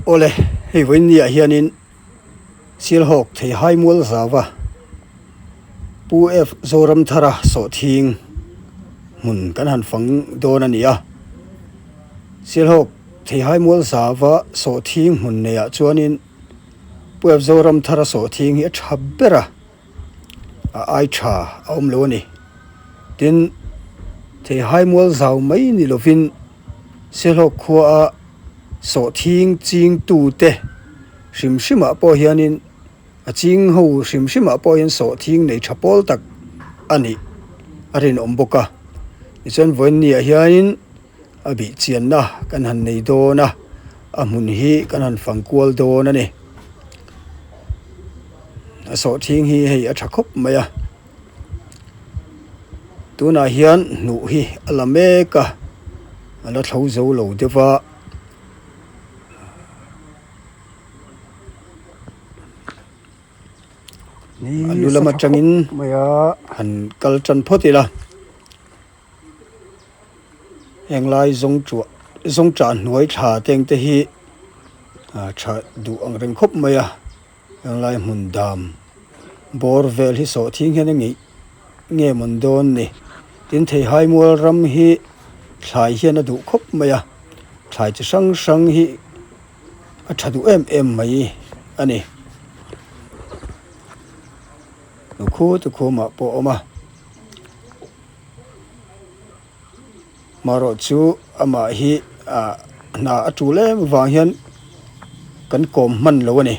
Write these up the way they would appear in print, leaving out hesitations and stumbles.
Awle, hei vawiin ni ah hianin Sialhawk Theihai mual zauva Pu F Zoramthara sawhthing hmun kan han fang dawn a ni a. Sialhawk Theihai mual zauva sawhthing hmun neih ah chuanin Pu F Zoramthara sawhthing hi a tha ber a. a ai tha a awm lo a ni. Tin, theihai mual zau mai ni lovin Sialhawk khua a sawhthing ching tute hrim hrim ah pawh hianin a ching ho hrim hrim ah pawh hian sawhthing nei tha pawl tak a nih a rinawm bawk a. Tichuan vawiin ni ah hianin a bih chianna kan han nei dawn a, a hmun hi kan han fang kual dawn a ni. A sawhthing hi hei a tha khawp mai a, tunah hian hnuh hi a la mek a, a la thlo zo lo deuh va. A lu lam atangin han kal tan phawt ila. Heng lai zawng tuah zawng tah hnuai thla teng te hi ah tha duh ang reng khawp mai a heng lai hmun dam bawr vel hi sawhthing hian a ngeih nge mawn dawn ni tin theihai mual ram hi thlai hian a duh khawp mai a thlai chi hrang hrang hi a tha duh em em mai a ni khu te khumah pawh a awm a. Marawh chu amah hi ah hna a tul em vang hian kan kawm hman lo a ni.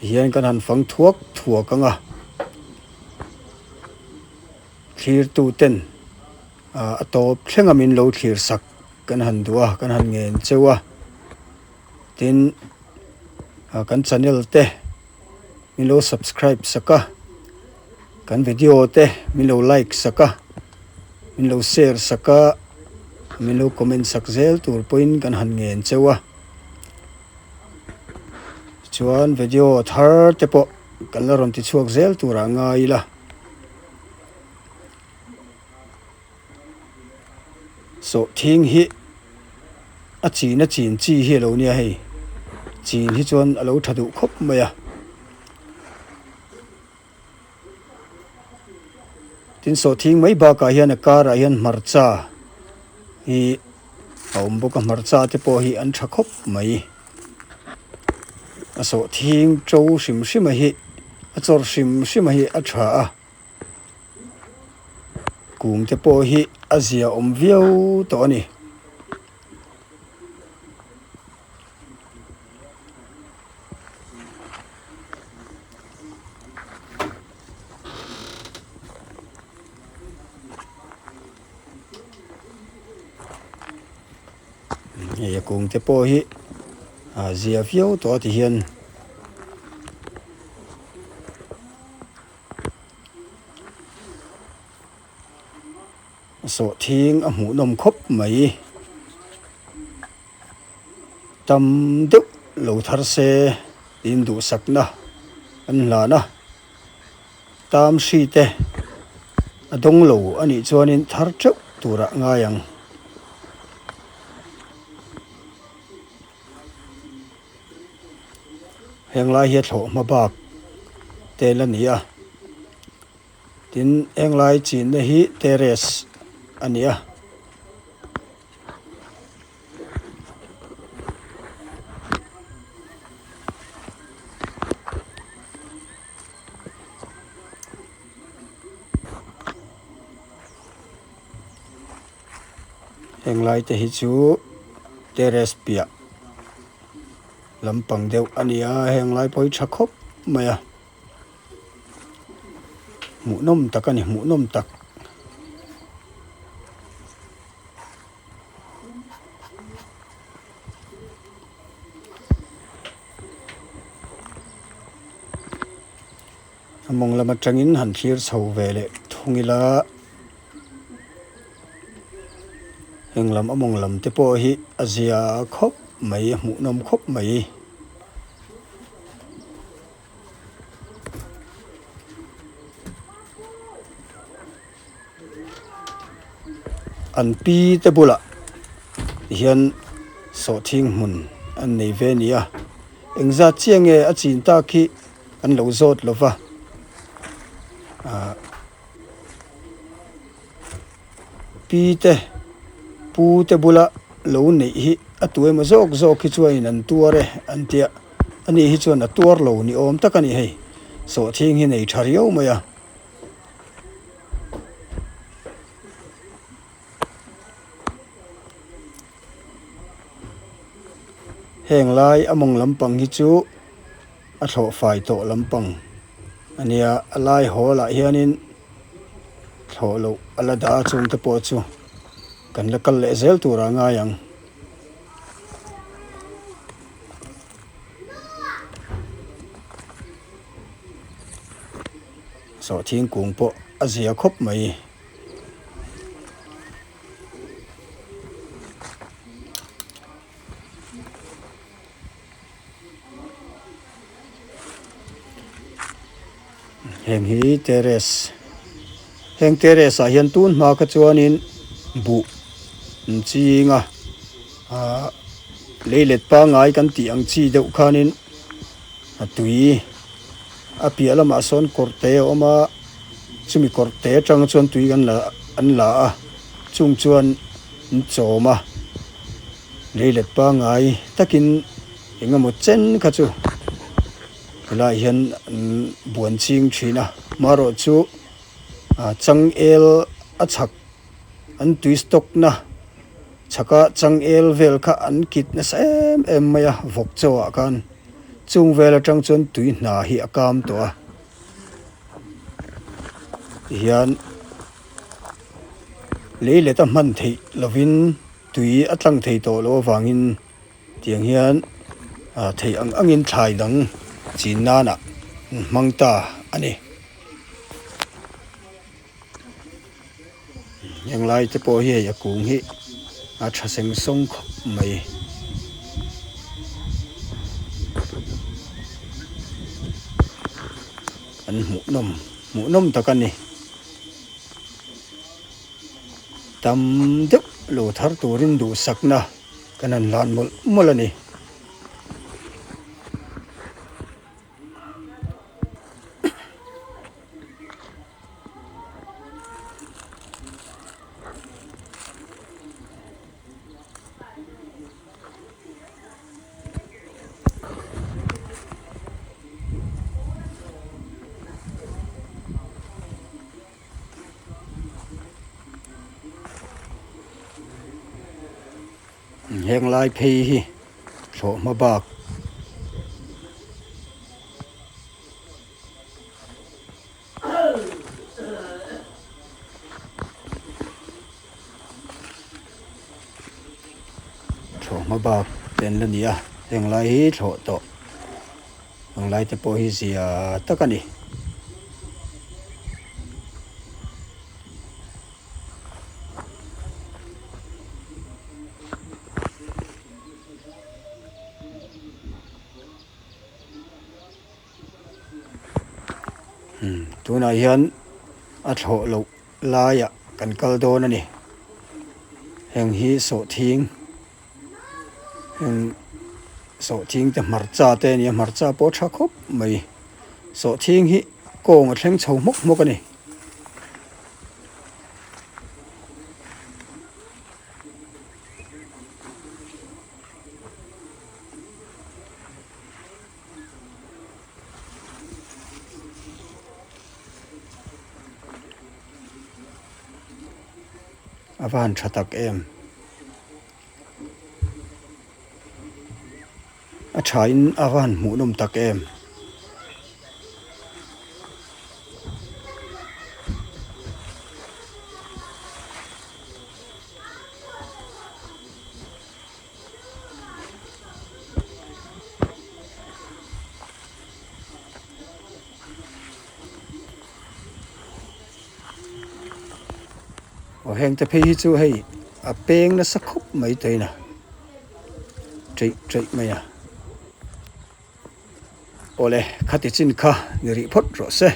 Hian kan han fang thuak thuak ang a thlir tu ten ah a tawp thleng a min lo thlir sak. Kan han duh a, kan han ngen cheu a, tin kan channel te min lo subscribe sak a, kan video te min lo like sak a, min lo share sak a, min lo comment sak zel tur pawhin kan han ngen cheu a. Chuan video thar te pawh kan la rawn ti chhuak zel turah ngai ila. Sawhthing hi a chin a chin chi hi a lo nia hei chin hi chuan a lo tha duh khawp mai a tin sawhthing mai bakah hian a karah hian hmarcha hi a awm bawk a hmarcha te pawh hi an tha khawp mai a sawhthing to hrim hrim a hi a chawr hrim hrim a hi a tha a. Kung te pawh hi a zia awm viau tawh a ni. Hei a kung te pawh hi a zia viau tawh a ti hian. Sawhthing a hmuhnawm khawp mai tam deuh lo thar se tiin duhsakna an hlan a tam hri te a dawng lo a nih chuanin thar teuh turah ngai ang. Heng lai hi a thlawh hma bak tel a ni a tin heng lai chinna hi terrace a ni a. Heng lai te hi chu terrace piah lampang deuh a ni a heng lai pawh hi tha khawp mai a hmuhnawm tak a ni hmuhnawm tak. A mawng lam atangin han thlir chho ve leh thung ila heng lam a mawng lam te pawh hi a zia khawp mai a hmuhnawm khawp mai. An pi te bulah hian sawhthing hmun an nei ve a ni a, engzat chiah nge a chin tak hi an lo zawt lo va ah pi te pu te bula lo neih hi a tu emaw zawk zawk hi chuanin an tuar e an tia ani hi chuan a tuar lo ni awm tak a ni hei sawhthing hi nei tha riau mai a. Heng lai a mawng lampang hi chu a thlawh fai tawh lampang a nia a lai hawl ah hianin thlawh loh a la dah a chung te pawh chu kan la kal leh zel tur ah a ngai ang. Sawhthing kung pawh a zia khawp mai. Heng hi terrace heng terrace ah hian tun hma kha chuanin buh an ching a ahh leilet pangngai kan tih ang chi deuh khanin a tui a piah lamah sawn kawr te a awm a chumi kawr te atang chuan tui kan la an la a chung chuan an chawm a leilet pangngai takin eng emaw chen kha chu helaiah hian an buan ching thin a marawh chu ah changel a chhak an tui stock na chhaka changel vel kha an kit nasa em em mai a vawk chaw ah khan chung vel atang chuan tui hna hi a kam tawh a tihian lei let a hman theih lovin tui a tlang thei tawh loh avangin tiang hian ah theih ang angin thlai dang chin nanah an hmang ta a ni. Heng lai te pawh hi hei a kung hi a tha seng sawng khawp mai. An hmuhnawm hmuhnawm tak a ni. Tam deuh lo thar turin duhsakna kan han hlan mawlh mawlh a ni. Heng lai phei hi thlawh hma bak. Thlawh hma bak te an la ni a heng lai hi thlawh tawh heng lai te pawh hi zia tak a ni. Tunah hian a thlawh loh laiah kan kal dawn a ni. Heng hi sawhthing heng sawhthing te hmarcha te a ni a hmarcha pawh a tha khawp mai. Sawhthing hi kawng a thleng chho hmawk hmawk a ni. A va han tha tak em a tha in a va han hmuh nawm tak em. Aw heng te phei hi chu hei a peng nasa khawp mai te in a cheih cheih mai a. Awle khati chin kha ni rih phawt rawh se.